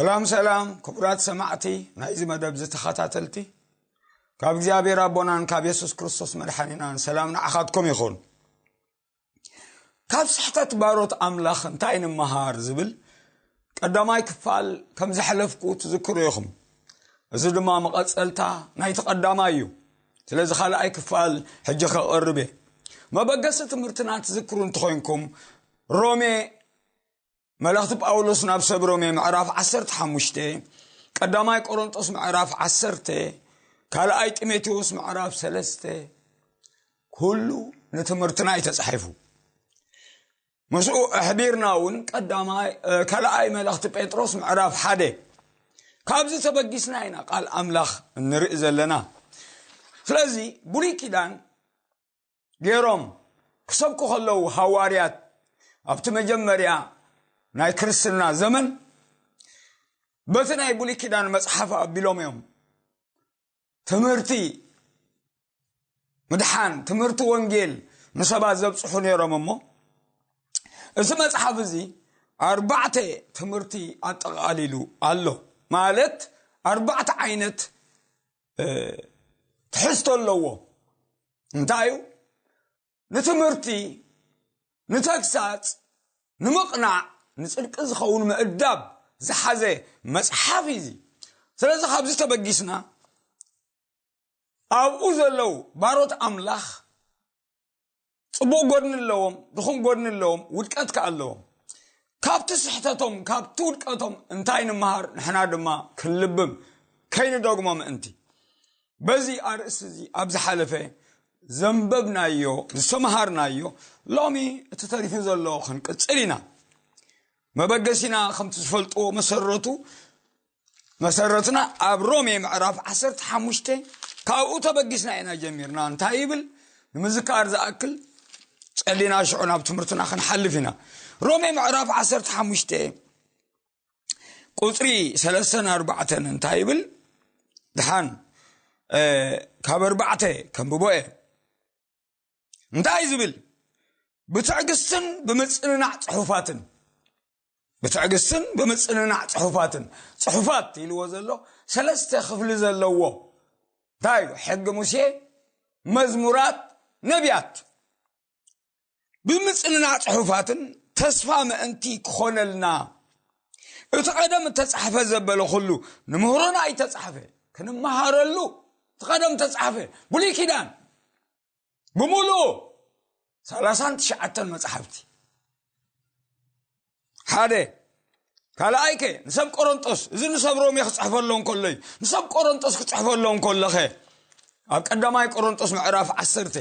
ሰላም ሰላም ክቡራት ሰማዕቲ ናይዚ መደብ ዝተኸታተልቲ፣ ካብ እግዚኣብሔር ኣቦናን ካብ የሱስ ክርስቶስ መድሓኒናን ሰላም ንዓኻትኩም ይኹን። ካብ ስሕተት ባሮት ኣምላኽ እንታይ ንምሃር ዝብል ቀዳማይ ክፋል ከም ዘሕለፍኩ ትዝክሩ ኢኹም። እዚ ድማ መቐጸልታ ናይቲ ቀዳማይ እዩ። ስለዚ ካልኣይ ክፋል ሕጂ ከቕርብ እየ። መበገሲ ትምህርትና ትዝክሩ እንተኾይንኩም፣ ሮሜ፣ መልእኽቲ ጳውሎስ ናብ ሰብ ሮሜ ምዕራፍ ዓሰርተ ሓሙሽተ፣ ቀዳማይ ቆሮንጦስ ምዕራፍ ዓሰርተ፣ ካልኣይ ጢሞቴዎስ ምዕራፍ ሰለስተ፣ ኩሉ ንትምህርትና እዩ ተጻሒፉ። ምስኡ ኣሕቢርና እውን ቀዳማይ፣ እ፣ ካልኣይ መልእኽቲ ጴጥሮስ ምዕራፍ ሓደ። ካብዚ ተበጊስና ኢና ቃል ኣምላኽ እንርኢ ዘለና። ስለዚ ብሉይ ኪዳን ገይሮም ክሰብኩ ከለዉ ሃዋርያት ኣብቲ መጀመርያ ናይ ክርስትና ዘመን በቲ ናይ ብሉይ ኪዳን መጽሓፍ ኣቢሎም እዮም ትምህርቲ ምድሓን፣ ትምህርቲ ወንጌል ንሰባት ዘብጽሑ ነይሮም። እሞ እዚ መጽሓፍ እዚ ኣርባዕተ ትምህርቲ ኣጠቓሊሉ ኣሎ። ማለት ኣርባዕተ ዓይነት፣ እ፣ ትሕዝቶ ኣለዎ። እንታይ እዩ? ንትምህርቲ፣ ንተግሳጽ፣ ንምቕናዕ፣ ንጽድቂ ዝኸውን ምእዳብ ዝሓዘ መጽሓፍ እዩ እዚ። ስለዚ ካብዚ ተበጊስና ኣብኡ ዘለዉ ባሮት ኣምላኽ ጽቡቕ ጎድኒ ኣለዎም፣ ድኹም ጎድኒ ኣለዎም፣ ውድቀት ከኣ ኣለዎም። ካብቲ ስሕተቶም፣ ካብቲ ውድቀቶም እንታይ ንምሃር ንሕና ድማ ክንልብም ከይንደግሞ ምእንቲ። በዚ ኣርእስቲ እዚ ኣብ ዝሓለፈ ዘንበብናዮ፣ ዝተምሃርናዮ፣ ሎሚ እቲ ተሪፉ ዘሎ ክንቅጽል ኢና። መበገሲና ከምቲ ዝፈልጥዎ መሰረቱ፣ መሰረትና ኣብ ሮሜ ምዕራፍ ዓሰርተ ሓሙሽተ፣ ካብኡ ተበጊስና ኢና ጀሚርና። እንታይ ይብል? ንምዝካር ዝኣክል ጸሊና ሽዑ ናብ ትምህርትና ክንሓልፍ ኢና። ሮሜ ምዕራፍ ዓሰርተ ሓሙሽተ ቁጽሪ ሰለስተን ኣርባዕተን እንታይ ይብል? ድሓን፣ እ፣ ካብ ኣርባዕተ ከንብቦ እየ። እንታይ ዝብል? ብትዕግስትን ብምጽንናዕ ጽሑፋትን። ብትዕግስትን ብምጽንናዕ ጽሑፋትን። ጽሑፋት ኢልዎ ዘሎ ሰለስተ ክፍሊ ዘለዎ። እንታይ እዩ? ሕጊ ሙሴ፣ መዝሙራት፣ ነቢያት። ብምጽንናዕ ጽሑፋትን ተስፋ ምእንቲ ክኾነልና፣ እቲ ቀደም እተጻሕፈ ዘበለ ኩሉ ንምህሮና ኣይተጻሕፈ፣ ክንመሃረሉ እቲ ቀደም ተጻሕፈ። ብሉይ ኪዳን ብምሉኡ ሰላሳን ትሽዓተን መጻሕፍቲ። ሓደ። ካልኣይከ ንሰብ ቆሮንጦስ፣ እዚ ንሰብ ሮሜ ክጽሕፈሎም ከሎ እዩ። ንሰብ ቆሮንጦስ ክጽሕፈሎም ከሎኸ፣ ኣብ ቀዳማይ ቆሮንጦስ ምዕራፍ ዓሰርተ፣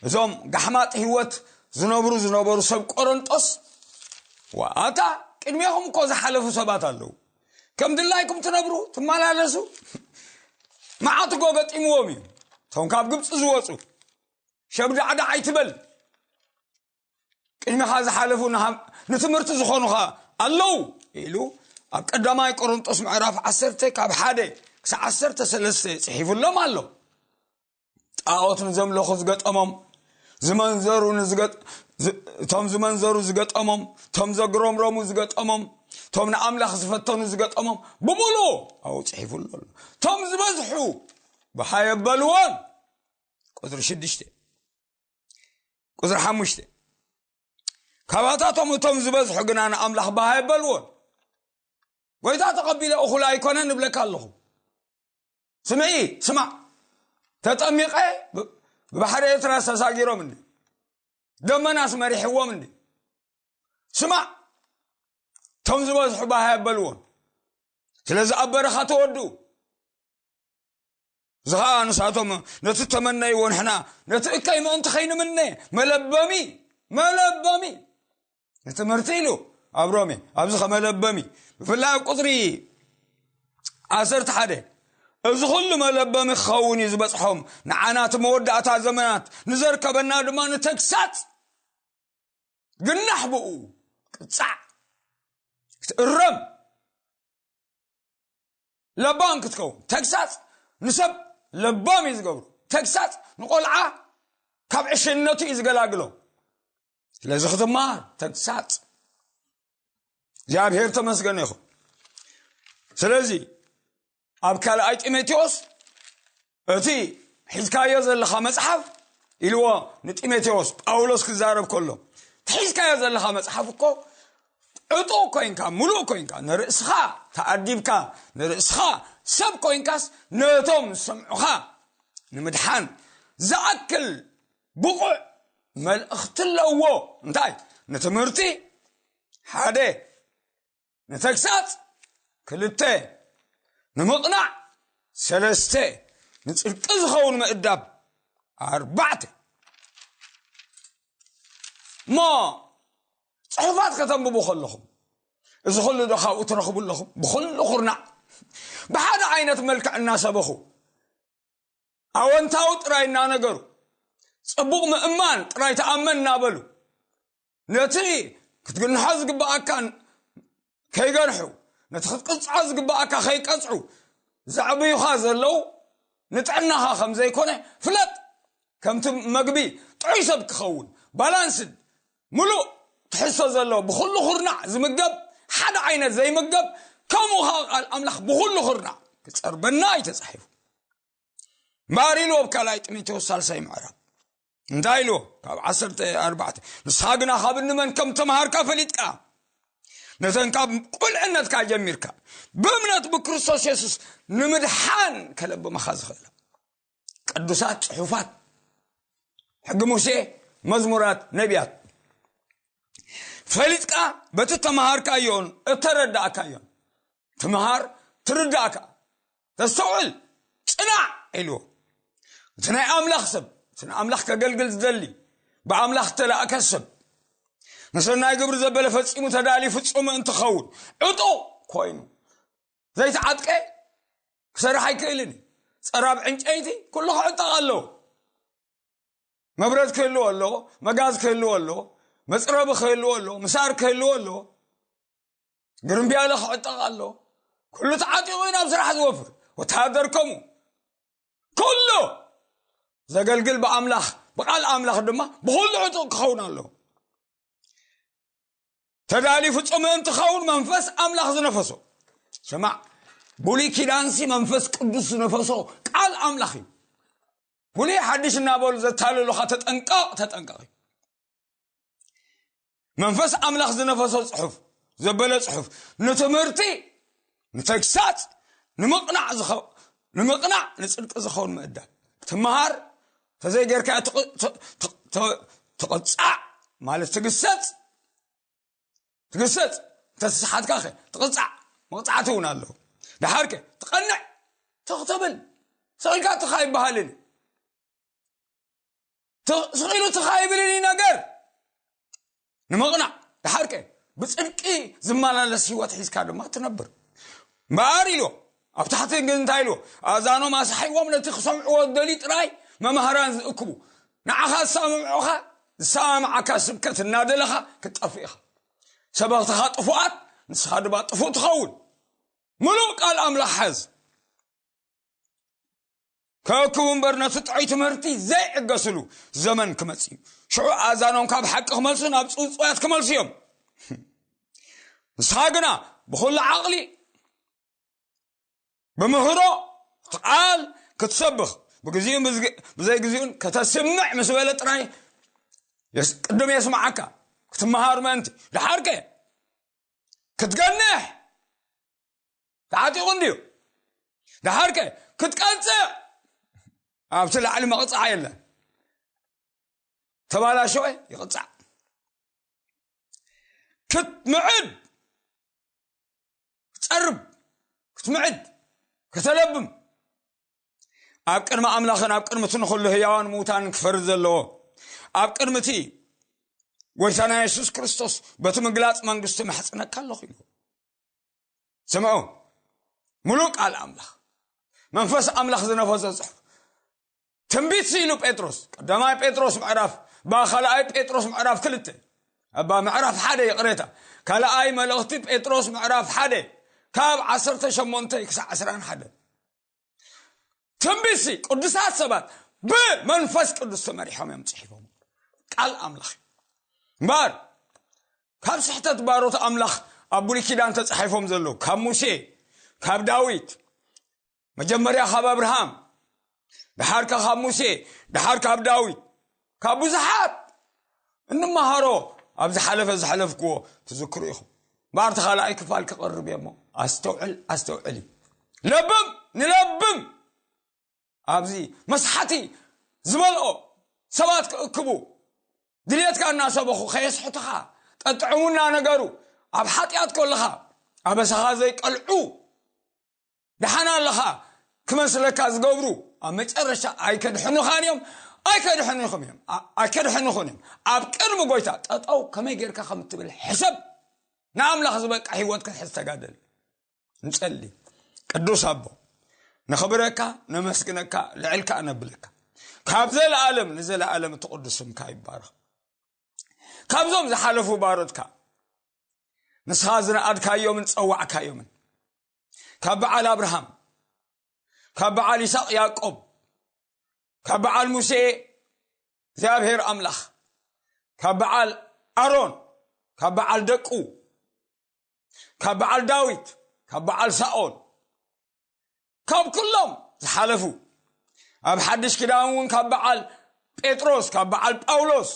እዞም ጋሕማጥ ህይወት ዝነብሩ ዝነበሩ ሰብ ቆሮንጦስ፣ ዋኣታ ቅድሜኹም እኮ ዝሓለፉ ሰባት ኣለዉ። ከም ድላይኩም ትነብሩ፣ ትመላለሱ፣ መዓት እኮ ገጢምዎም እዩ። እቶም ካብ ግብጺ ዝወጹ፣ ሸብዳዕዳዕ ኣይትበል። ቅድሚኻ ዝሓለፉ ንሃም-፣ ንትምህርቲ ዝኾኑኻ ኣለዉ ኢሉ ኣብ ቀዳማይ ቆሮንጦስ ምዕራፍ ዓሰርተ ካብ ሓደ ክሳብ ዓሰርተ ሰለስተ ጽሒፉሎም ኣሎ። ጣዖት ንዘምለኹ ዝገጠሞም፣ ዝመንዘሩ ንዝገጥ-፣ ዝ-፣ እቶም ዝመንዘሩ ዝገጠሞም፣ እቶም ዘግረምረሙ ዝገጠሞም፣ እቶም ንኣምላኽ ዝፈተኑ ዝገጠሞም፣ ብምሉኡ ኣብኡ ጽሒፉሉ ኣሎ። እቶም ዝበዝሑ ብሃ የበልዎን። ቁጽሪ ሽዱሽተ። ቁጽሪ ሓሙሽተ። ካባታቶም እቶም ዝበዝሑ ግና ንኣምላኽ ብሃ የበልዎን። ጎይታ ተቐቢለ እኹል ኣይኮነን እብለካ ኣለኹ። ስምዒ፣ ስማዕ። ተጠሚቐ ብ-፣ ብባሕሪ ኤርትራ ተሳጊሮም እንዲ። ደመናስ መሪሕዎም እንዲ። ስማዕ። እቶም ዝበዝሑ ብሃ የበልዎን። ስለዚ ኣብ በረኻ ተወዱ። እዚ ኸኣ ንሳቶም ነቲ ተመነይዎ፣ ንሕና ነቲ እከይ ምእንቲ ኸይንምነ መለበሚ፣ መለበሚ ንትምህርቲ ኢሉ ኣብ ሮሜ፣ ኣብዚ ኸ መለበሚ፣ ብፍላይ ኣብ ቁጽሪ ዓሰርተ ሓደ፣ እዚ ኹሉ መለበሚ ክኸውን እዩ ዝበጽሖም፣ ንዓና እቲ መወዳእታ ዘመናት ንዘርከበና ድማ ንተግሳጽ፣ ግናሕ ብኡ ቅጻዕ ክትእረም ለባም ክትከውን። ተግሳጽ ንሰብ ለባም እዩ ዝገብሮ። ተግሳጽ ንቆልዓ ካብ ዕሽነቱ እዩ ዝገላግሎ። ስለዚ ክትመሃር ተግሳጽ። እግዚኣብሔር ተመስገን ይኹን። ስለዚ ኣብ ካልኣይ ጢሞቴዎስ እቲ ሒዝካዮ ዘለኻ መጽሓፍ ኢልዎ ንጢሞቴዎስ ጳውሎስ ክዛረብ ከሎ፣ እቲ ሒዝካዮ ዘለኻ መጽሓፍ እኮ ዕጡቕ ኮይንካ፣ ምሉእ ኮይንካ፣ ንርእስኻ ተኣዲብካ፣ ንርእስኻ ሰብ ኮይንካስ ነቶም ዝሰምዑኻ ንምድሓን ዝኣክል ብቑዕ መልእኽቲ ኣለዎ። እንታይ? ንትምህርቲ ሓደ፣ ንተግሳጽ ክልተ፣ ንምቕናዕ ሰለስተ፣ ንጽድቂ ዝኸውን ምእዳብ ኣርባዕተ። እሞ ጽሑፋት ከተንብቡ ከለኹም፣ እዚ ኩሉ ዶ ካብኡ ትረኽቡ ኣለኹም? ብኹሉ ኩርናዕ ብሓደ ዓይነት መልክዕ እናሰበኹ፣ ኣወንታዊ ጥራይ እናነገሩ፣ ጽቡቕ ምእማን ጥራይ ተኣመን እናበሉ፣ ነቲ ክትግንሖ ዝግብኣካ ከይገንሑ፣ ነቲ ክትቅጽዖ ዝግብኣካ ከይቀጽዑ ዘዕብዩኻ ዘለዉ፣ ንጥዕናኻ ከም ዘይኮነ ፍለጥ። ከምቲ መግቢ ጥዑይ ሰብ ክኸውን፣ ባላንስድ፣ ምሉእ ትሕዝቶ ዘለዎ፣ ብኹሉ ኩርናዕ ዝምገብ፣ ሓደ ዓይነት ዘይምገብ፣ ከምኡ ኸዓ ቃል ኣምላኽ ብኹሉ ኩርናዕ ክጸርበና እዩ ተጻሒፉ። እምበኣር ኢልዎ ኣብ ካልኣይ ጢሞቴዎስ ሳልሳይ ምዕራፍ እንታይ ኢልዎ? ካብ ዓሰርተ ኣርባዕተ፣ "ንስኻ ግና ካብ እንመን ከም ተምሃርካ ፈሊጥካ፣ ነተን ካብ ቁልዕነትካ ጀሚርካ ብእምነት ብክርስቶስ የሱስ ንምድሓን ከለብመኻ ዝኽእላ ቅዱሳት ጽሑፋት፣ ሕጊ ሙሴ፣ መዝሙራት፣ ነቢያት ፈሊጥካ በቲ ተምሃርካዮን እተረዳእካዮን ትምሃር፣ ትርዳእካ፣ ተስተውዕል፣ ጽናዕ" ኢልዎ። እቲ ናይ ኣምላኽ ሰብ፣ እቲ ንኣምላኽ ከገልግል ዝደሊ፣ ብኣምላኽ እተላእከ ሰብ፣ ንሰናይ ግብሪ ዘበለ ፈጺሙ ተዳልዩ ፍጹም ምእንቲ ኸውን ዕጡቕ ኮይኑ ዘይተዓጥቀ ክሰርሕ ኣይክእልን እዩ። ጸራብ ዕንጨይቲ ኩሉ ክዕጠቕ ኣለዎ። መብረድ ክህልዎ ኣለዎ፣ መጋዝ ክህልዎ ኣለዎ፣ መጽረቢ ክህልዎ ኣለዎ፣ ምሳር ክህልዎ ኣለዎ፣ ግርምብያለ ክዕጠቕ ኣለዎ። ኩሉ ተዓጢቑ እዩ ናብ ስራሕ ዝወፍር። ወተሃደር ከምኡ። ኩሉ ዘገልግል ብኣምላኽ፣ ብቓል ኣምላኽ ድማ ብኹሉ ዕጡቕ ክኸውን ኣለዎ። ተዳልዩ ፍጹም ምእንቲ ኸውን መንፈስ ኣምላኽ ዝነፈሶ። ስማዕ፣ ብሉይ ኪዳንሲ መንፈስ ቅዱስ ዝነፈሶ ቃል ኣምላኽ እዩ። ብሉይ ሓድሽ እናበሉ ዘታልሉኻ ተጠንቀቕ፣ ተጠንቀቕ እዩ። መንፈስ ኣምላኽ ዝነፈሶ ጽሑፍ፣ ዘበለ ጽሑፍ፣ ንትምህርቲ፣ ንተግሳጽ፣ ንምቕናዕ ዝኸ-፣ ንምቕናዕ ንጽድቂ ዝኸውን ምእዳብ። ትምሃር፣ ተዘይጌርካ ትቕ-፣ ት-፣ ት-፣ ት-፣ ትቕጻዕ ማለት ትግሰጽ፣ ትግሰጽ፣ እንተተሰሓትካ ኸ ትቕጻዕ፣ መቕጻዕቲ እውን ኣለዎ። ደሓር ከ ትቐንዕ፣ ትኽ ትብል፣ ስቕ ኢልካ ትኻ ይበሃልን እዩ። ት-፣ ስቕ ኢሉ ትኻ ይብልን እዩ ነገር። ንምቕናዕ፣ ደሓር ከ ብጽድቂ ዝመላለስ ህይወት ሒዝካ ድማ ትነብር። እምበኣር ኢልዎ፣ ኣብ ታሕቲ ግን እንታይ ኢልዎ? ኣእዛኖም ኣስሓይዎም ነቲ ክሰምዕዎ ዝደልዩ ጥራይ መማህራን ዝእክቡ። ንዓኻ ዝሰምዑኻ፣ ዝሰማምዓካ ስብከት እናደለኻ ክትጠፍእ ኢኻ። ሰበኽትኻ ጥፉኣት፣ ንስኻ ድማ ጥፉእ ትኸውን። ምሉእ ቃል ኣምላኽ ሓዝ። ከእክቡ እምበር ነቲ ጥዑይ ትምህርቲ ዘይዕገስሉ ዘመን ክመጽእ እዩ። ሽዑ ኣእዛኖም ካብ ሓቂ ክመልሱ ናብ ጽውጽዋያት ክመልሱ እዮም። ንስኻ ግና ብኹሉ ዓቕሊ ብምህሮ እቲ ቃል ክትሰብኽ ብግዜኡን ብዝግ-፣ ብዘይግዜኡን ከተስምዕ ምስ በለ ጥራይ የስ-፣ ቅድም የስምዓካ ክትመሃር ምእንቲ። ደሓርከ ክትገንሕ ተዓጢቑ እንድዩ። ደሓርከ ክትቀጽዕ ኣብቲ ላዕሊ መቕጻዕ የለን። ተባላሸወ ይቕጻዕ። ክትምዕድ፣ ክትጸርብ፣ ክትምዕድ፣ ከተለብም ኣብ ቅድሚ ኣምላኽን ኣብ ቅድሚ እቲ ንኹሉ ህያዋን ምዉታንን ክፈርድ ዘለዎ፣ ኣብ ቅድሚ እቲ ጎይታና የሱስ ክርስቶስ በቲ ምግላጽ መንግስቱ መሕጽነካ ኣለኹ ኢሉ። ስምዑ፣ ምሉእ ቃል ኣምላኽ፣ መንፈስ ኣምላኽ ዝነፈሶ ጽሑፍ። ትንቢት ኢሉ ጴጥሮስ፣ ቀዳማይ ጴጥሮስ ምዕራፍ፣ ባ ካልኣይ ጴጥሮስ ምዕራፍ ክልተ፣ እባ ምዕራፍ ሓደ፣ ይቕሬታ፣ ካልኣይ መልእኽቲ ጴጥሮስ ምዕራፍ ሓደ፣ ካብ ዓሰርተ ሸሞንተ ክሳዕ ዕስራን ሓደ። ትንቢትሲ ቅዱሳት ሰባት ብመንፈስ ቅዱስ ተመሪሖም እዮም ጽሒፎም። ቃል ኣምላኽ እዩ። እምበኣር ካብ ስሕተት ባሮት ኣምላኽ ኣብ ብሉይ ኪዳን ተጻሒፎም ዘለዉ፣ ካብ ሙሴ፣ ካብ ዳዊት፣ መጀመርያ ካብ ኣብርሃም፣ ደሓር ካብ ሙሴ፣ ደሓር ካብ ዳዊት፣ ካብ ብዙሓት እንመሃሮ ኣብ ዝሓለፈ ዝሓለፍክዎ ትዝክሩ ኢኹም። ባርቲ ካልኣይ ክፋል ክቐርብ እየ እሞ ኣስተውዕል፣ ኣስተውዕል እዩ። ለብም ንለብም ኣብዚ መስሓቲ ዝበልኦ ሰባት ክእክቡ ድልየትካ እናሰበኹ ከየስሕቱኻ ጠጥዕሙና ነገሩ ኣብ ሓጢኣት ከለኻ ኣበሳኻ ዘይቀልዑ ደሓን ኣለኻ ክመስለካ ዝገብሩ ኣብ መጨረሻ ኣይከድሕኑኻን እዮም። ኣይከድሕኑኹም እዮም። ኣይከድሕኑኹን እዮም። ኣብ ቅድሚ ጎይታ ጠጠው ከመይ ጌርካ ከም እትብል ሕሰብ። ንኣምላኽ ዝበቃ ህይወት ክትሕዝ ተጋደል። ንጸሊ። ቅዱስ ኣቦ፣ ነኽብረካ፣ ነመስግነካ፣ ልዕልካ ነብለካ። ካብ ዘለኣለም ንዘለኣለም እቲ ቅዱስ ስምካ ይባረኽ። ካብዞም ዝሓለፉ ባሮትካ ንስኻ ዝነኣድካዮምን ጸዋዕካዮምን፣ ካብ በዓል ኣብርሃም፣ ካብ በዓል ይስሐቅ ያዕቆብ፣ ካብ በዓል ሙሴ እግዚኣብሔር ኣምላኽ፣ ካብ በዓል ኣሮን፣ ካብ በዓል ደቁ፣ ካብ በዓል ዳዊት፣ ካብ በዓል ሳኦል፣ ካብ ኩሎም ዝሓለፉ፣ ኣብ ሓድሽ ኪዳን እውን ካብ በዓል ጴጥሮስ፣ ካብ በዓል ጳውሎስ፣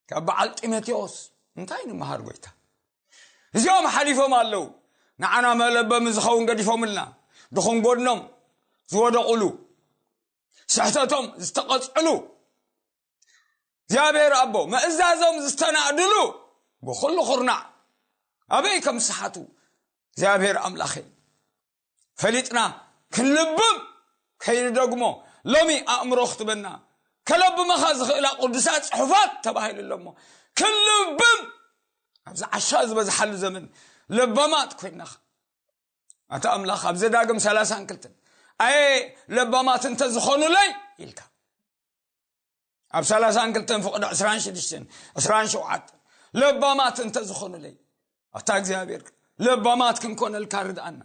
ካብ በዓል ጢሞቴዎስ እንታይ ንምሃር ጎይታ? እዚኦም ሓሊፎም ኣለዉ። ንዓና መለበሚ ዝኸውን ገዲፎምልና፣ ድኹም ጎድኖም ዝወደቑሉ፣ ስሕተቶም ዝተቐጽዕሉ፣ እግዚኣብሔር ኣቦ መእዛዞም ዝተናእድሉ፣ ብኹሉ ኹርናዕ ኣበይ ከም ዝሰሓቱ እግዚኣብሔር ኣምላኸይ ፈሊጥና ክንልብም ከይንደግሞ ሎሚ ኣእምሮ ክትበና ከለብመኻ ዝኽእላ ቅዱሳት ጽሑፋት ተባሂሉ ኣሎ እሞ ክንልብም ኣብዚ ዓሻ ዝበዝሓሉ ዘመን ለባማት ኮይናኻ ኣታ ኣምላኽ ኣብ ዘዳግም ሰላሳን ክልተን ኣየ ለባማት እንተ ዝኾኑለይ ኢልካ ኣብ ሰላሳን ክልተን ፍቕዲ ዕስራን ሽዱሽተን ዕስራን ሸውዓተን ለባማት እንተ ዝኾኑለይ ኣታ እግዚኣብሔር ለባማት ክንኮነልካ ርድኣና።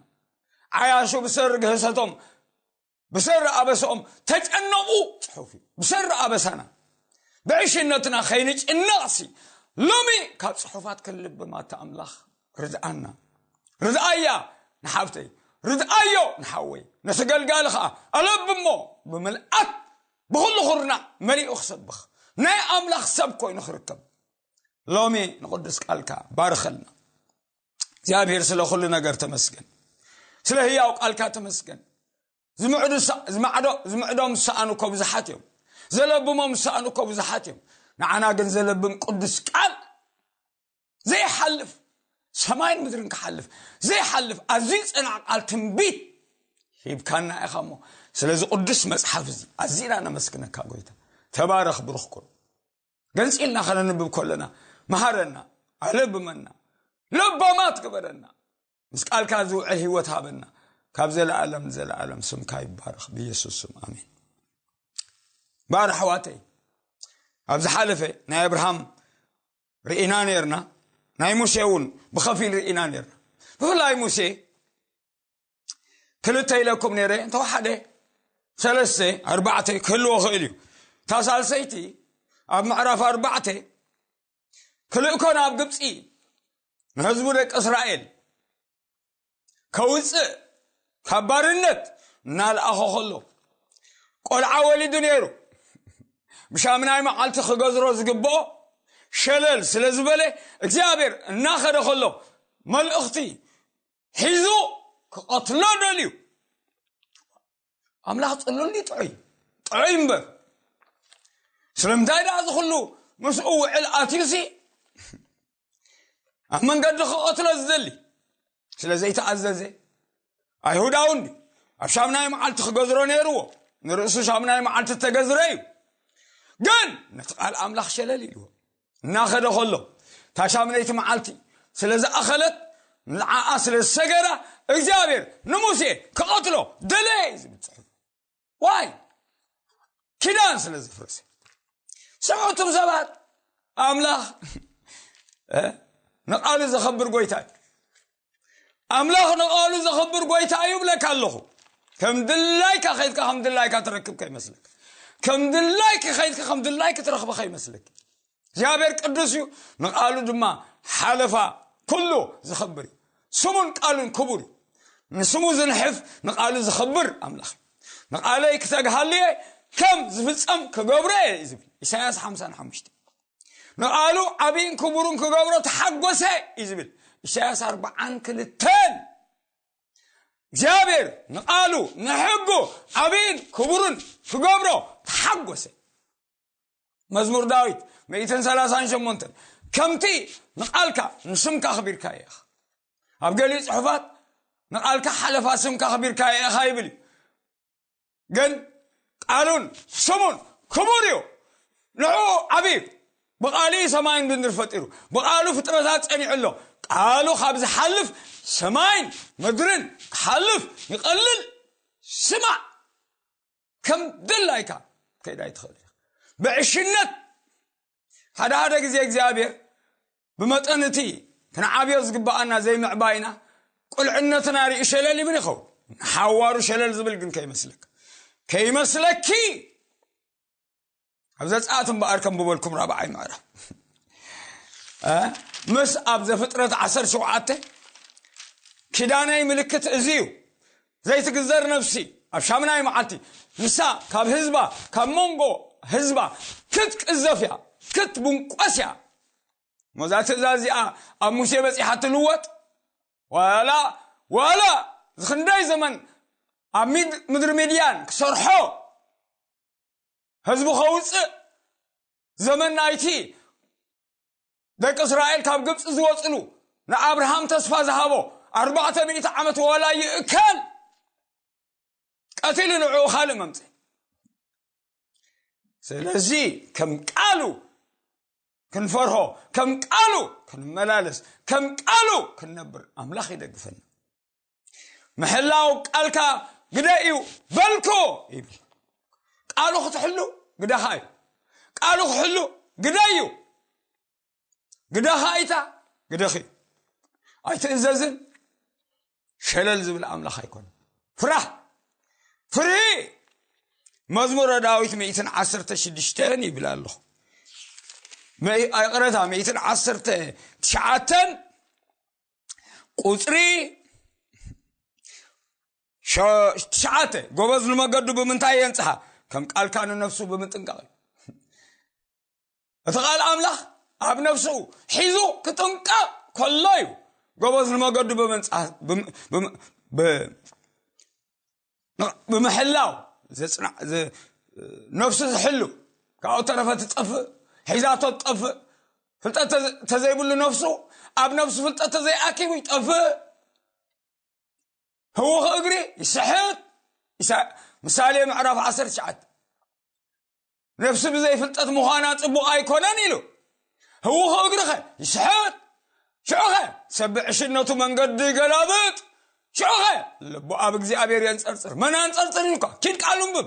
ዓያሹ ብሰሪ ግህሰቶም ብሰሪ ኣበስኦም ተጨነቑ ጽሑፍ እዩ። ብሰሪ ኣበሳና ብዕሽነትና ከይንጭነቕሲ ሎሚ ካብ ጽሑፋት ክንልብም ኣታ ኣምላኽ ርድኣና። ርድኣያ ንሓፍተይ፣ ርድኣዮ ንሓወይ፣ ነቲ ገልጋሊ ኸዓ ኣለብሞ ብምልኣት ብኹሉ ኹርናዕ መሊኡ ክሰብኽ ናይ ኣምላኽ ሰብ ኮይኑ ክርከብ ሎሚ ንቕዱስ ቃልካ ባርኸልና። እግዚኣብሔር ስለ ኩሉ ነገር ተመስገን። ስለ ህያው ቃልካ ተመስገን። ዝምዕዱ ዝማዕዶ ዝምዕዶም ዝሰኣኑ እኮ ብዙሓት እዮም። ዘለብሞም ዝሰኣኑ እኮ ብዙሓት እዮም። ንዓና ግን ዘለብም ቅዱስ ቃል ዘይሓልፍ ሰማይን ምድርን ክሓልፍ ዘይሓልፍ ኣዝዩ ጸናዕ ቃል ትንቢት ሂብካና ኢኻ እሞ ስለዚ ቅዱስ መጽሓፍ እዚ ኣዚና ነመስግነካ ጎይታ። ተባረኽ ብሩኽ ኩን። ገንጺልና ከነንብብ ከለና መሃረና፣ ኣለብመና፣ ለባማት ግበረና። ምስ ቃልካ ዝውዕል ህይወት ሃበና። ካብ ዘለኣለም ንዘለኣለም ስምካ ይባረኽ ብኢየሱስ ስም ኣሜን። ባር ኣሕዋተይ ኣብ ዝሓለፈ ናይ ኣብርሃም ርኢና ነርና፣ ናይ ሙሴ እውን ብኸፊል ርኢና ነርና። ብፍላይ ሙሴ ክልተ ኢለኩም ነረ እንተወሓደ ሰለስተ ኣርባዕተ ክህልዎ ክእል እዩ። እታ ሳልሰይቲ ኣብ ምዕራፍ ኣርባዕተ ክልእኮ ናብ ግብፂ ንህዝቡ ደቂ እስራኤል ከውፅእ ካብ ባርነት እናልኣኾ ከሎ ቆልዓ ወሊዱ ነይሩ። ብሻምናይ መዓልቲ ክገዝሮ ዝግብኦ ሸለል ስለ ዝበለ እግዚኣብሔር እናኸደ ከሎ መልእኽቲ ሒዙ ክቐትሎ ደልዩ። ኣምላኽ ጽሉል ጥዑይ ጥዑይ እምበር ስለምንታይ ደኣ እዚ ኩሉ ምስኡ ውዕል ኣትዩሲ ኣብ መንገዲ ክቐትሎ ዝደሊ ስለ ዘይተኣዘዘ ኣይሁዳውን ኣብ ሻምናይ መዓልቲ ክገዝሮ ነይርዎ። ንርእሱ ሻምናይ መዓልቲ እተገዝረ እዩ። ግን ነቲ ቃል ኣምላኽ ሸለል ኢልዎ እናኸደ ከሎ እታ ሻምነይቲ መዓልቲ ስለ ዝኣኸለት ንዓኣ ስለ ዝሰገራ እግዚኣብሔር ንሙሴ ክቐትሎ ደለየ እዩ ዝብል ጽሑፍ። ዋይ ኪዳን ስለ ዘፍረሰ ስምዑ እቱም ሰባት ኣምላኽ ንቃሉ ዘኸብር ጎይታ እዩ። ኣምላኽ ንቃሉ ዘኸብር ጎይታ እዩ ብለካ ኣለኹ። ከም ድላይካ ከይድካ ከም ድላይካ ትረክብ ከይመስለክ ከም ድላይክ ከይድካ ከም ድላይክ ትረኽበ ከይመስለክ እግዚኣብሔር ቅዱስ እዩ። ንቃሉ ድማ ሓለፋ ኩሉ ዝኸብር እዩ። ስሙን ቃሉን ክቡር እዩ። ንስሙ ዝንሕፍ፣ ንቓሉ ዝኽብር ኣምላኽ እዩ። "ንቓለይ ክተግሃሉ እየ፣ ከም ዝፍጸም ክገብሮ እየ" እዩ ዝብል ኢሳያስ ሓምሳን ሓሙሽተን። "ንቓሉ ዓብይን ክቡርን ክገብሮ ተሓጎሰ" እዩ ዝብል ኢሳያስ ኣርባዓን ክልተን። እግዚኣብሔር ንቓሉ ንሕጉ ዓብይን ክቡርን ክገብሮ ተሓጎሰ። መዝሙር ዳዊት ሚእትን ሰላሳን ሸሞንተን፣ ከምቲ ንቓልካ ንስምካ ኣኽቢርካዮ ኢኻ። ኣብ ገሊኡ ጽሑፋት ንቓልካ ሓለፋ ስምካ ኣኽቢርካዮ ኢኻ ይብል እዩ። ግን ቃሉን ስሙን ክቡር እዩ። ንዕኡ ዓብዩ። ብቓሉ እዩ ሰማይን ምድሪ ፈጢሩ። ብቓሉ ፍጥረታት ጸኒዑ ኣሎ። ቃሉ ካብ ዝሓልፍ ሰማይን ምድርን ክሓልፍ ይቐልል። ስማዕ፣ ከም ድላይካ ከይዳ ኣይትኽእል ኢኻ። ብዕሽነት ሓደ ሓደ ግዜ እግዚኣብሔር ብመጠን እቲ ክንዓብዮ ዝግብኣና ዘይምዕባይና፣ ቁልዕነትና ሪኡ ሸለል ይብል ይኸውን። ንሓዋሩ ሸለል ዝብል ግን ከይመስለካ፣ ከይመስለኪ። ኣብ ዘጸኣት እምበኣር ከም ብበልኩም ራብዓይ ምዕራፍ፣ እ፣ ምስ ኣብ ዘፍጥረት ዓሰርተ ሸውዓተ፣ "ኪዳነይ ምልክት እዚ እዩ፣ ዘይትግዘር ነፍሲ ኣብ ሻምናይ መዓልቲ ንሳ ካብ ህዝባ፣ ካብ መንጎ ህዝባ ክትቅዘፍ እያ፣ ክትብንቆስ እያ። እሞ እዛ ትእዛዝ እዚኣ ኣብ ሙሴ በጺሓ ትልወጥ? ዋላ፣ ዋላ ዝኽንደይ ዘመን ኣብ ሚድ-፣ ምድሪ ሚድያን ክሰርሖ፣ ህዝቡ ከውጽእ፣ ዘመን ናይቲ ደቂ እስራኤል ካብ ግብጺ ዝወጽሉ፣ ንኣብርሃም ተስፋ ዝሃቦ ኣርባዕተ ሚእቲ ዓመት ዋላ ይእከል፣ ቀቲሉ ንዕኡ ካልእ መምጽእ። ስለዚ ከም ቃሉ ክንፈርሆ፣ ከም ቃሉ ክንመላለስ፣ ከም ቃሉ ክንነብር ኣምላኽ ይደግፈና። ምሕላው ቃልካ ግደ እዩ በልኩ ይብል። ቃሉ ክትሕሉ ግደኻ እዩ። ቃሉ ክሕሉ ግደ እዩ። ግደኻ ኣይታ ግደኺ። ኣይትእዘዝን ሸለል ዝብል ኣምላኽ ኣይኮነን። ፍራህ፣ ፍርሂ። መዝሙረ ዳዊት ሚእትን ዓሰርተ ሽዱሽተን ይብል ኣለኹ። መ-፣ ኣይቕረታ፣ ሚእትን ዓሰርተ ትሽዓተን ቁጽሪ ሸ-፣ ትሽዓተ፣ ጎበዝ ንመገዱ ብምንታይ የንጽሃ? ከም ቃልካ ንነፍሱ ብምጥንቃቕ እዩ። እቲ ቃል ኣምላኽ ኣብ ነፍሱ ሒዙ ክጥንቀቕ ከሎ እዩ ጎበዝ ንመገዱ ብምንጻ-፣ ብም-፣ ብም-፣ ብ-፣ ን-፣ ብምሕላው ዘጽና-፣ ዝ-፣ ነፍሱ ዝሕሉ። ካብኡ ተረፈ ትጠፍእ፣ ሒዛቶ ትጠፍእ። ፍልጠት ተዘ-፣ ተዘይብሉ ነፍሱ፣ ኣብ ነፍሱ ፍልጠት ተዘይኣኪቡ ይጠፍእ። ህውኽ እግሪ ይስሕት። ኢሳ-፣ ምሳሌ ምዕራፍ ዓሰርተ ትሽዓተ። ነፍሲ ብዘይ ፍልጠት ምዃና ጽቡቕ ኣይኮነን ኢሉ። ህውኽ እግሪኸ ይስሕት። ሽዑኸ ሰብ ብዕሽነቱ መንገዲ ይገላብጥ። ሽዑኸ ልቡ ኣብ እግዚኣብሔር የንጸርጽር። መን ኣንጸርጽር ኢልኳ? ኪድ ቃሉ እንብብ።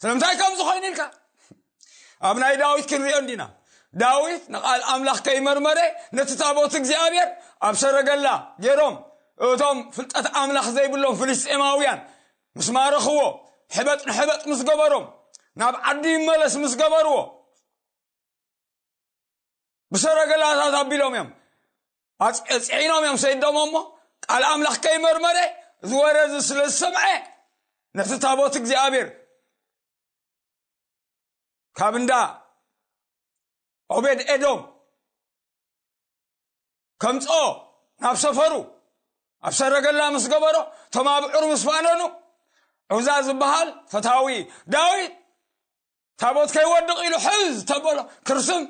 ስለምንታይ ከምዚ ኮይኑ ኢልካ? ኣብ ናይ ዳዊት ክንሪኦ እንዲና። ዳዊት ንቓል ኣምላኽ ከይመርመረ ነቲ ታቦት እግዚኣብሔር ኣብ ሰረገላ ገይሮም እቶም ፍልጠት ኣምላኽ ዘይብሎም ፍልስጤማውያን ምስ ማረኽዎ፣ ሕበጥ ንሕበጥ ምስ ገበሮም፣ ናብ ዓዲ ይመለስ ምስ ገበርዎ፣ ብሰረገላታት ኣቢሎም እዮም ኣጽ-፣ ጽዒኖም እዮም ሰይዶም። እሞ ቃል ኣምላኽ ከይመርመረ፣ እዚ ወረ እዚ ስለ ዝሰምዐ፣ ነቲ ታቦት እግዚኣብሔር ካብ እንዳ ዖቤድ ኤዶም ከምጽኦ፣ ናብ ሰፈሩ ኣብ ሰረገላ ምስ ገበሮ፣ እቶም ኣብዑር ምስ ፋነኑ፣ ዑዛ ዝበሃል ፈታዊ ዳዊት፣ ታቦት ከይወድቕ ኢሉ ሕዝ ተበሎ። ክርስም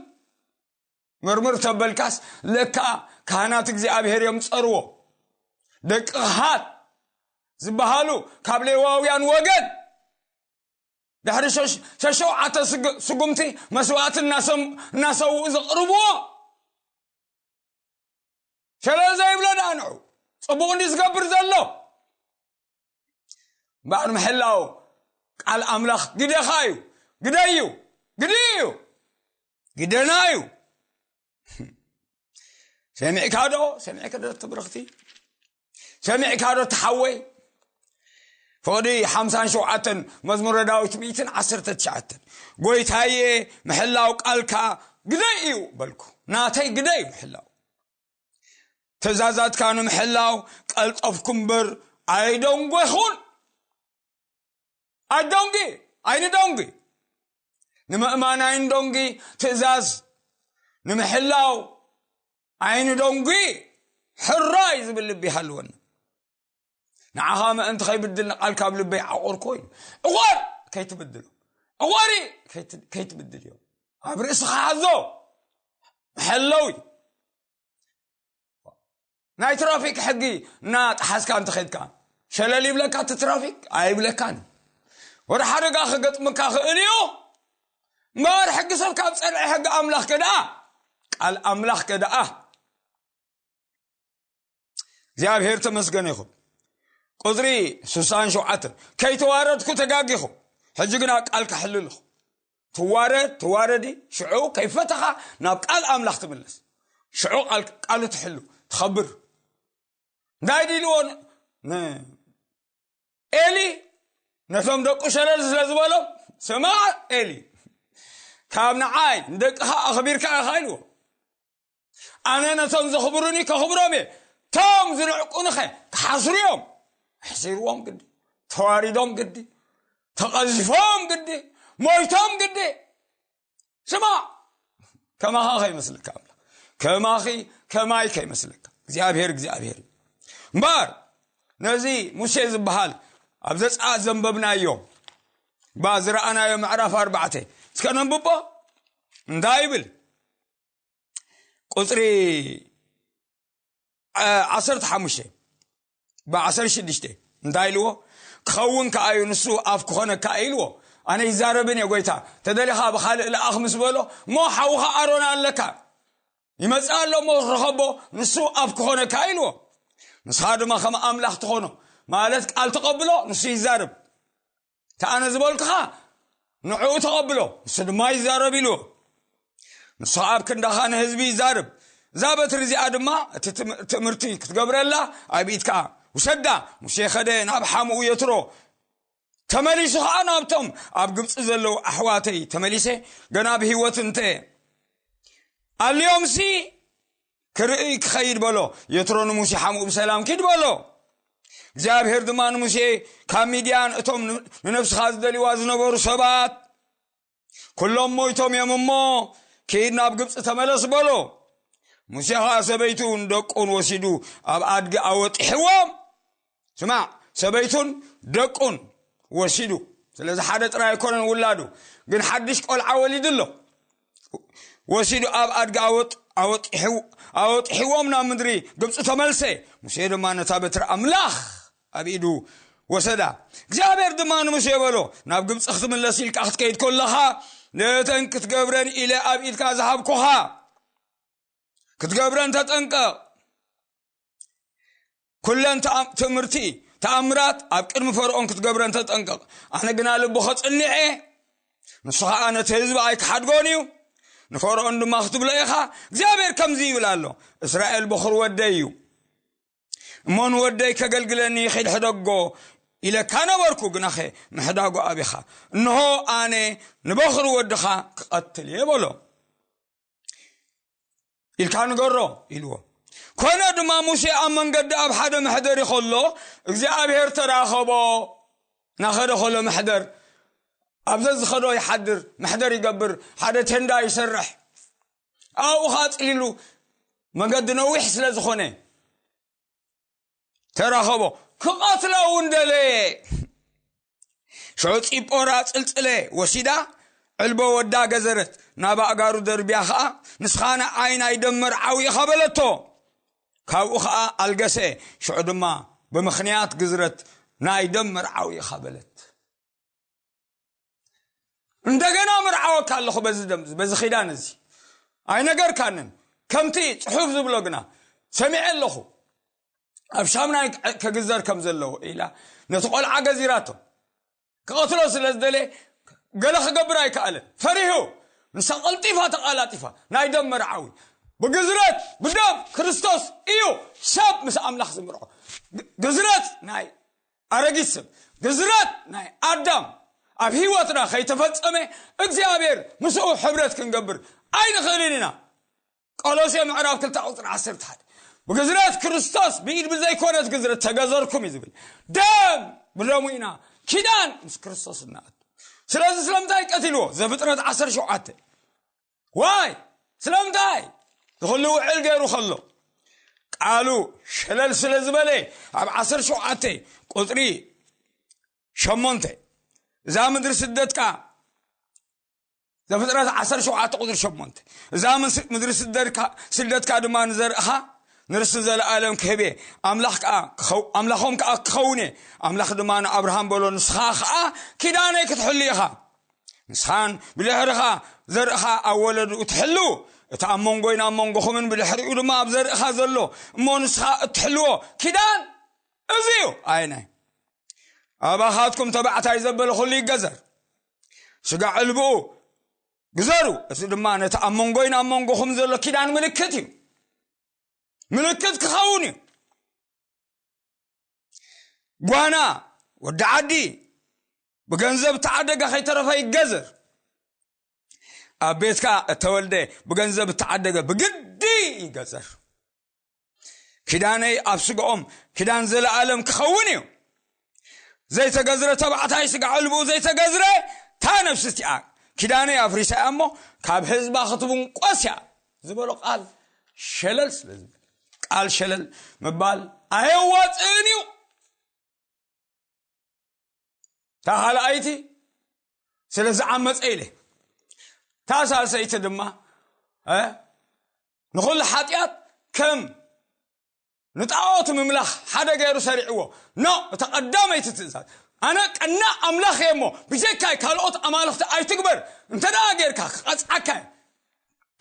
ምርምር ተበልካስ፣ ለካ ካህናት እግዚኣብሔር እዮም ጸርዎ። ደቂ ካህናት ዝበሃሉ ካብ ሌዋውያን ወገን ድሕሪ ሸሽ-፣ ሸሸውዓተ ስግ-፣ ስጉምቲ መስዋዕቲ እናሰም-፣ እናሰውኡ ዘቕርብዎ። ሸለል ዘይብሎ ደኣ ንዑ ጽቡቕ እንዲ ዝገብር ዘሎ። እምበኣር ምሕላው ቃል ኣምላኽ ግደኻ እዩ። ግደይ እዩ። ግዲ እዩ። ግደና እዩ። ሰሚዕካ ዶ? ሰሚዕካ ዶ ትብርኽቲ? ሰሚዕካ ዶ ትሓወይ? ፍቕዲ ሓምሳን ሸውዓተን መዝሙረ ዳዊት ሚእትን ዓሰርተ ትሽዓተን፣ "ጎይታዬ፣ ምሕላው ቃልካ ግደይ እዩ" በልኩ። ናተይ ግደይ እዩ ምሕላው። ትእዛዛትካ ንምሕላው ቀልጠፍኩ እምበር ኣይደንጎኹን። ኣይደንጊ፣ ኣይንደንጊ። ንምእማን ኣይንደንጊ። ትእዛዝ ንምሕላው ኣይንደንጊ። ሕራይ ዝብል ልቢ ይሃልወና። ንዓኻ ምእንቲ ከይብድል ንቓልካ ኣብ ልበይ ዓቆርኮ እዩ። እወር ከይትብድሎ፣ እወሪ ከይት-፣ ከይትብድል እዮም። ኣብ ርእስኻ ሓዞ፣ መሐለዊ። ናይ ትራፊክ ሕጊ እናጠሓስካ እንተኸድካ፣ ሸለል ይብለካ እቲ ትራፊክ? ኣይብለካን። ወደ ሓደጋ ክገጥመካ ክእል እዩ። እምበኣር ሕጊ ሰብ ካብ ጸንዐ፣ ሕጊ ኣምላኽ ከደኣ፣ ቃል ኣምላኽ ከደኣ። እግዚኣብሔር ተመስገነ ይኹን። ቁጽሪ ስሳን ሸውዓተን፣ ከይተዋረድኩ ተጋጊኹ፣ ሕጂ ግና ቃል ክሕልልኹ። ትዋረድ፣ ትዋረዲ፣ ሽዑ ከይፈተኻ ናብ ቃል ኣምላኽ ትምለስ። ሽዑ ቃል-፣ ቃሉ ትሕሉ፣ ትኸብር። እንታይ ድልዎ ን-፣ ን-፣ ኤሊ ነቶም ደቁ ሸለል ስለ ዝበሎም፣ ስማ ኤሊ፣ ካብ ንዓይ ንደቅኻ ኣኽቢርካ ኢኻ ኢልዎ። ኣነ ነቶም ዘኽብሩኒ ከኽብሮም እየ፣ ቶም ዝንዕቁንኸ ክሓስሩ እዮም። ኣሕሲርዎም ግዲ፣ ተዋሪዶም ግዲ፣ ተቐዚፎም ግዲ፣ ሞይቶም ግዲ። ስማ፣ ከማኻ ከይመስልካ ኣምላኽ፣ ከማኺ ከማይ ከይመስልካ። እግዚኣብሔር እግዚኣብሔር እዩ። እምበኣር ነዚ ሙሴ ዝበሃል ኣብ ዘጸኣት ዘንበብናዮ፣ ባ ዝረኣናዮ ምዕራፍ ኣርባዕተ እስከ ነንብቦ። እንታይ ይብል? ቁጽሪ፣ ዓ-፣ ዓሰርተ ሓሙሽተ፣ ብ ዓሰርተ ሽዱሽተ እንታይ ኢልዎ? ክኸውን ከኣ እዩ፣ ንሱ ኣፍ ክኾነካ እዩ ኢልዎ። ኣነ ይዛረብን እየ ጎይታ፣ ተደሊኻ ብኻልእ ለኣኽ ምስ በሎ፣ እሞ ሓውኻ ኣሮን ኣለካ፣ ይመጽእ ኣሎ፣ እሞ ርኸቦ፣ ንሱ ኣፍ ክኾነካ እዩ ኢልዎ። ንስኻ ድማ ከም ኣምላኽ ትኾኖ፣ ማለት ቃል ተቐብሎ፣ ንሱ ይዛረብ። እቲ ኣነ ዝበልኩኻ ንዕኡ ተቐብሎ፣ ንሱ ድማ ይዛረብ ኢልዎ። ንሱ ኣብ ክንዳኻ ንህዝቢ ይዛረብ። እዛ በትሪ እዚኣ ድማ እቲ ትም-፣ ትምህርቲ ክትገብረላ ኣብ ኢድካ ውሰዳ። ሙሴ ኸደ ናብ ሓምኡ የትሮ። ተመሊሱ ኸዓ ናብቶም ኣብ ግብፂ ዘለዉ ኣሕዋተይ ተመሊሰ፣ ገና ብህይወት እንተ ኣልዮምሲ ክርኢ ክኸይድ በሎ። የትሮ ንሙሴ ሓምኡ ብሰላም ኪድ በሎ። እግዚኣብሔር ድማ ንሙሴ ካብ ሚድያን እቶም ን-፣ ንነፍስኻ ዝደልይዋ ዝነበሩ ሰባት ኩሎም ሞይቶም እዮም እሞ ኪድ ናብ ግብፂ ተመለስ በሎ። ሙሴ ኸዓ ሰበይቱን ደቁን ወሲዱ ኣብ ኣድጊ ኣወጢሕዎም። ስማዕ፣ ሰበይቱን ደቁን ወሲዱ። ስለዚ ሓደ ጥራይ ኣይኮነን ውላዱ፣ ግን ሓድሽ ቆልዓ ወሊዱ ኣሎ። ወሲዱ ኣብ ኣድጊ ኣወጥ-፣ ኣወጢሕው-፣ ኣወጢሕዎም ናብ ምድሪ ግብፂ ተመልሰ። ሙሴ ድማ ነታ በትሪ ኣምላኽ ኣብ ኢዱ ወሰዳ። እግዚኣብሔር ድማ ንሙሴ በሎ፣ ናብ ግብፂ ክትምለስ ኢልካ ክትከይድ ከለኻ፣ ነተን ክትገብረን ኢለ ኣብ ኢድካ ዝሃብኩኻ፣ ክትገብረን ተጠንቀቕ። ኩለን ተኣም-፣ ትምህርቲ፣ ተኣምራት ኣብ ቅድሚ ፈርዖን ክትገብረን ተጠንቀቕ። ኣነ ግና ልቡ ኸጽንዕ እየ፣ ንሱ ኸኣ ነቲ ህዝቢ ኣይክሓድጎን እዩ። ንፈርዖን ድማ ክትብሎ ኢኻ፣ እግዚኣብሔር ከምዚ ይብል ኣሎ፣ እስራኤል በኹር ወደይ እዩ። እሞ ንወደይ ከገልግለኒ ይኺድ ሕደጎ ኢለካ ነበርኩ፣ ግናኸ ምሕዳጉ ኣቢኻ። እንሆ ኣነ ንበኹር ወድኻ ክቐትል እየ በሎ። ኢልካ ንገሮ ኢልዎ። ኮነ ድማ ሙሴ ኣብ መንገዲ ኣብ ሓደ መሕደሪ ከሎ እግዚኣብሔር ተራኸቦ። ናኸደ ከሎ መሕደር፣ ኣብ ዘዝኸዶ ይሓድር፣ መሕደር ይገብር፣ ሓደ ቴንዳ ይሰርሕ። ኣብኡ ኸዓ ጽሊሉ፣ መንገዲ ነዊሕ ስለ ዝኾነ ተራኸቦ። ክቐትሎ እውን ደለየ። ሽዑ ፂጶራ ጽልጽለ ወሲዳ፣ ዕልቦ ወዳ ገዘረት፣ ናብ ኣእጋሩ ደርብያ ኸዓ፣ ንስኻ ንዓይ ናይ ደም መርዓዊ ኢኻ በለቶ። ካብኡ ኸዓ ኣልገሰ። ሽዑ ድማ ብምኽንያት ግዝረት ናይ ደም መርዓዊ ኢኻ በለት። እንደገና መርዓወካ ኣለኹ በዚ ደም፣ በዚ ኺዳን እዚ። ኣይነገርካንን። ከምቲ ጽሑፍ ዝብሎ ግና ሰሚዐ ኣለኹ። ኣብ ሻምናይ ከ-፣ ከግዘር ከም ዘለዎ ኢላ ነቲ ቆልዓ ገዚራቶ። ክቐትሎ ስለ ዝደለ ገለ ክገብር ኣይከኣለን። ፈሪሁ። ንሳ ቀልጢፋ ተቓላጢፋ። ናይ ደም መርዓዊ። ብግዝረት፣ ብደም ክርስቶስ እዩ ሰብ ምስ ኣምላኽ ዝምርዖ። ግ-፣ ግዝረት ናይ ኣረጊት ሰብ፣ ግዝረት ናይ ኣዳም ኣብ ህይወትና ከይተፈጸመ እግዚኣብሔር ምስኡ ሕብረት ክንገብር ኣይንኽእልን ኢና። ቆሎሴ ምዕራፍ ክልተ ቁጽሪ ዓሰርተ ሓደ። ብግዝረት ክርስቶስ ብኢድ ብዘይኮነት ግዝረት ተገዘርኩም እዩ ዝብል። ደም ብደሙ ኢና ኪዳን ምስ ክርስቶስ እናኣቱ። ስለዚ ስለምንታይ ቀትልዎ? ዘፍጥረት ዓሰርተ ሸውዓተ። ዋይ ስለምንታይ? ዝኹሉ ውዕል ገይሩ ከሎ ቃሉ ሸለል ስለ ዝበለ ኣብ ዓሰርተ ሸውዓተ ቁፅሪ ሸሞንተ፣ እዛ ምድሪ ስደትካ፣ ዘፍጥረት ዓሰርተ ሸውዓተ ቁፅሪ ሸሞንተ፣ እዛ ምስ- ምድሪ ስደትካ ስደትካ ድማ ንዘርእኻ ንርስቲ ዘለኣለም ክህብ እየ፣ ኣምላኽ ከዓ ክኸው- ኣምላኾም ከዓ ክኸውን እየ። ኣምላኽ ድማ ንኣብርሃም በሎ፣ ንስኻ ከዓ ኪዳነይ ክትሕሉ ኢኻ። ንስኻን ብድሕርኻ ዘርእኻ ኣብ ወለድኡ ትሕሉ፣ እቲ ኣብ መንጎይን ኣብ መንጎኹምን ብድሕሪኡ ድማ ኣብ ዘርእኻ ዘሎ እሞ ንስኻ እትሕልዎ ኪዳን እዚ እዩ። ኣይናይ ኣባኻትኩም ተባዕታይ ዘበለ ኩሉ ይገዘር፣ ስጋ ዕልብኡ ግዘሩ። እዚ ድማ ነቲ ኣብ መንጎይን ኣብ መንጎኹም ዘሎ ኪዳን ምልክት እዩ። ምልክት ክኸውን እዩ። ጓና ወዲ ዓዲ ብገንዘብ ተዓደገ ከይተረፈ ይገዘር። ኣብ ቤትካ እተወልደ ብገንዘብ እተዓደገ ብግዲ ይገዘር። ኪዳነይ ኣብ ስጋኦም ኪዳን ዘለኣለም ክኸውን እዩ። ዘይተገዝረ ተባዕታይ ስጋ ዕልብኡ ዘይተገዝረ እታ ነፍሲ እቲኣ ኪዳነይ ኣፍሪሳ እያ እሞ ካብ ህዝባ ክትብንቆስ እያ ዝበሎ ቃል ሸለል ስለ ዝብል ቃል ሸለል ምባል ኣየዋፅእን እዩ። እታ ካልኣይቲ ስለ ዝዓመፀ ኢለ እታ ሳልሰይቲ ድማ እ ንኹሉ ሓጢኣት ከም ንጣዖት ምምላኽ ሓደ ገይሩ ሰሪዕዎ። ኖ እታ ቀዳመይቲ ትእዛዝ ኣነ ቀና ኣምላኽ እየ እሞ ብጀካይ ካልኦት ኣማልኽቲ ኣይትግበር እንተ ደኣ ጌርካ ክቐፅዓካ እየ።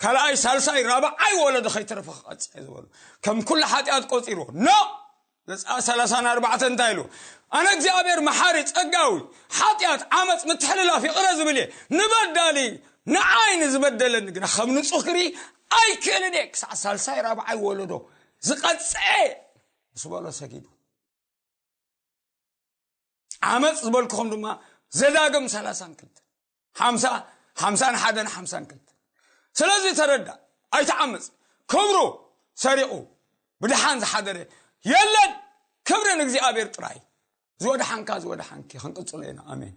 ካልኣይ ሳልሳይ ራብዓይ ወለዶ ከይተረፈ ክቐፅዕ ዝበሉ ከም ኩሉ ሓጢኣት ቆፂርዎ። ኖ ዘፀኣ ሰላሳን ኣርባዕተን እንታይ ኢሉ? ኣነ እግዚኣብሔር መሓሪ ጸጋዊ ሓጢኣት ዓመፅ ምትሕልላፍ ይቕረ ዝብል እየ። ንበዳሊ ንዓይ ንዝበደለኒ ግና ከም ንጹህ ክርኢ ኣይክእልን እየ ክሳዕ ሳልሳይ ራብዓይ ወለዶ ዝቐፅዐ ምስ በሎ ሰጊዱ። ዓመፅ ዝበልክኹም ድማ ዘዳግም ሰላሳን ክልተ ሓምሳ ሓምሳን ሓደን ሓምሳን ክልተ። ስለዚ ተረዳ ኣይትዓምፅ። ክብሩ ሰሪቑ ብድሓን ዝሓደረ የለን። ክብሪ ንእግዚኣብሔር ጥራይ። ዝወድሓንካ ዝወድሓንኪ ክንቅፅሎ ኢና። ኣሜን።